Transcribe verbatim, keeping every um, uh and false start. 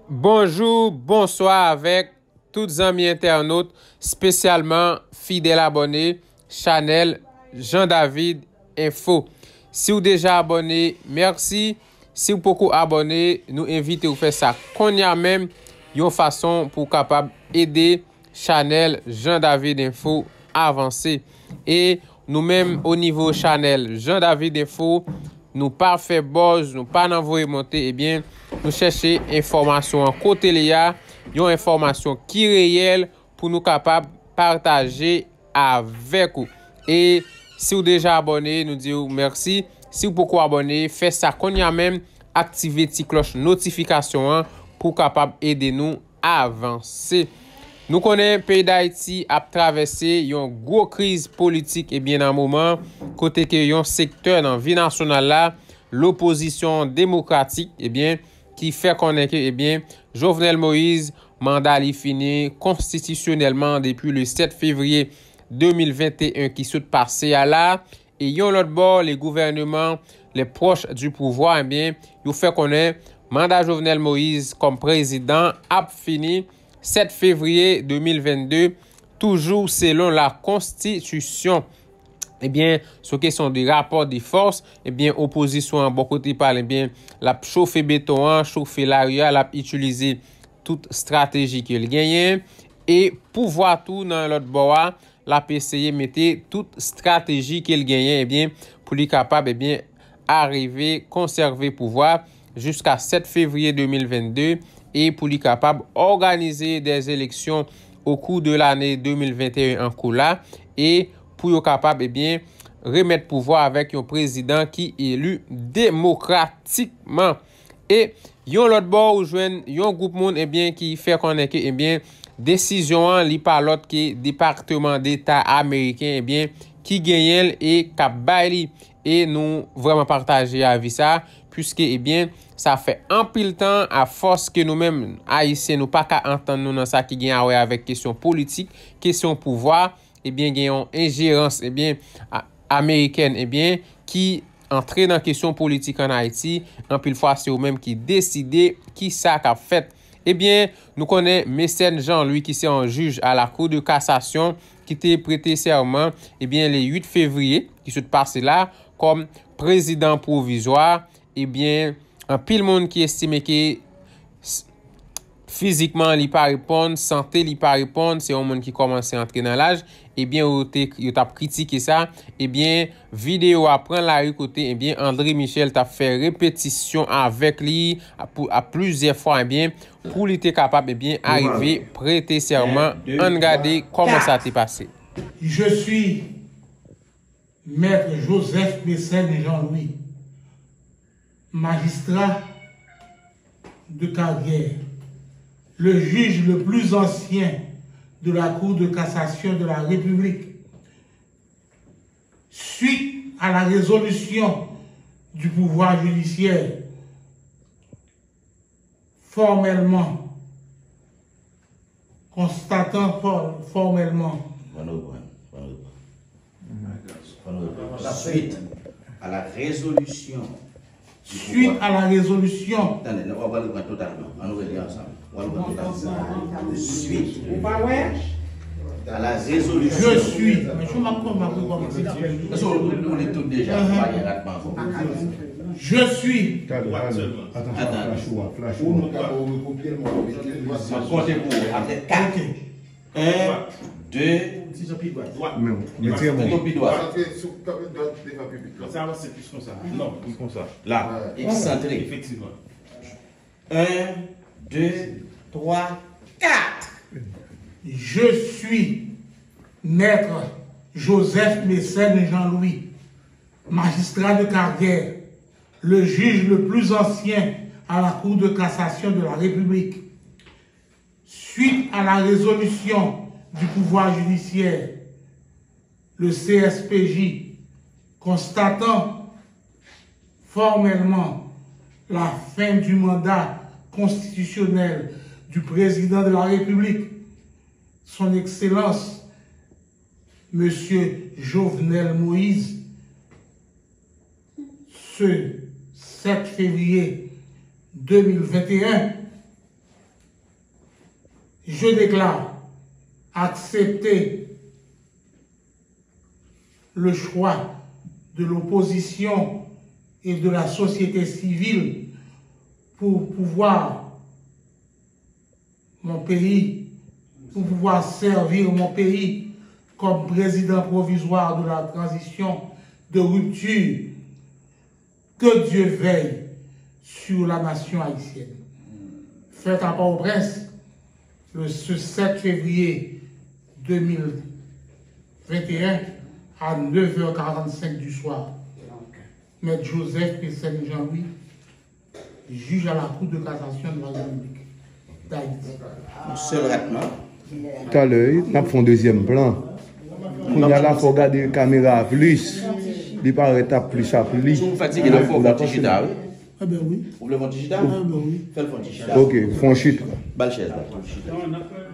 Bonjou, bonswa avèk tout zanmi entènot, espesyalman fidèl abòne chanèl Jean David Info. Si w deja abòne, mèsi. Si w poko abòne, nou envite w fè sa kounye a menm, yon fason pou w kapab ede chanèl Jean David Info avanse. E nou menm, o nivo chanèl Jean David Info, nou pa fè buzz, nou pa nan voye monte, ebyen, nou chèche enfòmasyon an kote li a, yon enfòmasyon ki reyèl pou nou kapab pataje avèk ou. E si w deja abòne, nou di w mèsi. Si w poko abòne, fè sa kounye a menm, aktive ti klòch notifikasyon an pou w kapab ede nou avanse. Nou konnen peyi Dayiti ap travèse yon gwo kriz politik, ebyen, nan moman, kote ke yon sektè nan vi nasyonal la, lopozisyon demokratik, ebyen, ki fè konnen ke, ebyen, Jovenel Moïse, manda li fini konstitisyonèlman depi le sèt fevriye de mil venteyen ki sot pase a la. E yon lòt bò, le gouvernement, les proches du pouvoir, ebyen, yo fè konnen manda Jovenel Moïse kòm prezidan ap fini sèt fevriye de mil vennde, toujou selon la konstitisyon. Ebyen, sou kesyon de rapò de fòs, ebyen, opozisyon an bò kote pa l, ebyen, l ap chofe beton an, chofe lari a, l ap itilize tout estrateji ke l genyen. E pouvwa tou nan lòt bò a, l ap eseye mete tout estrateji ke l genyen, ebyen, pou li kapab, ebyen, arive konsève pouvwa jiska sèt fevriye de mil vennde e pou li kapab òganize des élections au cours de l'année de mil venteyen an kou la e pou yo kapab, ebyen, remèt pouvwa avèk yon prezidan ki eli demokratikman. E yon lòt bò, ou jwenn yon gwoup moun, ebyen, ki fè konnen ke, ebyen, desizyon an, li pa lòt ke Depatman Deta ameriken, ebyen, ki genyen l e k ap bay li. E nou vrèman pataje avi sa, piske, ebyen, sa fè anpil tan, afòs ke nou menm, Ayisyen, nou pa ka antann nou nan sa ki gen a wè avèk kesyon politik, kesyon pouvwa, ebyen, gen yon enjerans, ebyen, a-, amerikèn, ebyen, ki antre nan kesyon politik ann Ayiti, anpil fwa se yo menm ki deside ki sa k ap fèt. Ebyen, nou konnen Mécène Jean Louis, ki se yon jij a la Cour de cassation, ki te prete sèman, ebyen, le uit fevriye, ki sot pase la, kòm prezidan pwovizwa, ebyen, anpil moun ki estime ke s-, fizikman li pa reponn, sante li pa reponn, se yon moun ki kòmanse antre nan laj, ebyen, yo te, yo t ap kritike sa, ebyen, videyo a pran lari kote, ebyen, André Michel t ap fè repetisyon avèk li a, pou, a plizyè fwa, ebyen, pou li te kapab, ebyen, arive prete sèman. Ann gade kòman sa te pase. Je suis Maître Joseph Mécène Jean-Louis, magistrat de carrière, le juge le plus ancien de la Cour de cassation de la République, suite à la résolution du pouvoir judiciaire formellement, constatant for-, formellement. Fò nou reprann, fò nou reprann. Fò nou reprann. Suite à la résolution du pouvoir. Suite à la résolution. Tande, nou, w ap reprann totalman. Ann nou rele ansanm. W ap reprann totalman. Suite. Ou pa wè? À la résolution. Je suis. Men si w ap kòmanse, kòmanse. Paske ou, ou li tout deja, ou pa gen ratman ankò. Je suis. Talè, talè. Atan, flash ou a, flash ou a. Ou nou ka rekopye l, mwen mete l. M ap konte pou ou. Apre kat. Ok. En, de. Ti jan pi dwat. Dwat. Men, mete l. Pi dwat. Sa se sou, devan piblik la. Sa avanse plis konsa. Non, plis konsa. La. Eksantre. Efektivman. Un, deux, trois, quatre. Je suis Maître Joseph Mécène Jean-Louis, magistrat de carrière, le juge le plus ancien à la Cour de cassation de la République. Suite à la résolution du pouvoir judiciaire, le C S P J, constatant formellement la fin du mandat constitutionnel du président de la République, son Excellence, Monsieur Jovenel Moïse, ce sept février deux mille vingt et un, Je déclare accepter le choix de l'opposition et de la société civile pour pouvoir mon pays, pour pouvoir servir mon pays comme président provisoire de la transition de rupture. Que Dieu veille sur la nation haïtienne. Fête à Port-au-Prince, le, ce sept février deux mille vingt et un, à neuf heures quarante-cinq du soir. Maître Joseph P. Saint-Jean-Louis, juge à la Cour de cassation de la République d'Haïti. Yon sèl ratman. Talè, wi, n ap fè yon dezyèm plan. Kounye a la, fò w gade kamera a plis. Li parèt ap plis a plis. Si w fatige, n ap fè w fè yon ti chita, wi. Eh ben oui. Ou vle fè yon ti chita? Eh ben oui. Fè l fè yon ti chita. Ok, fè yon chit. Ba l chèz la, fè yon ti chita.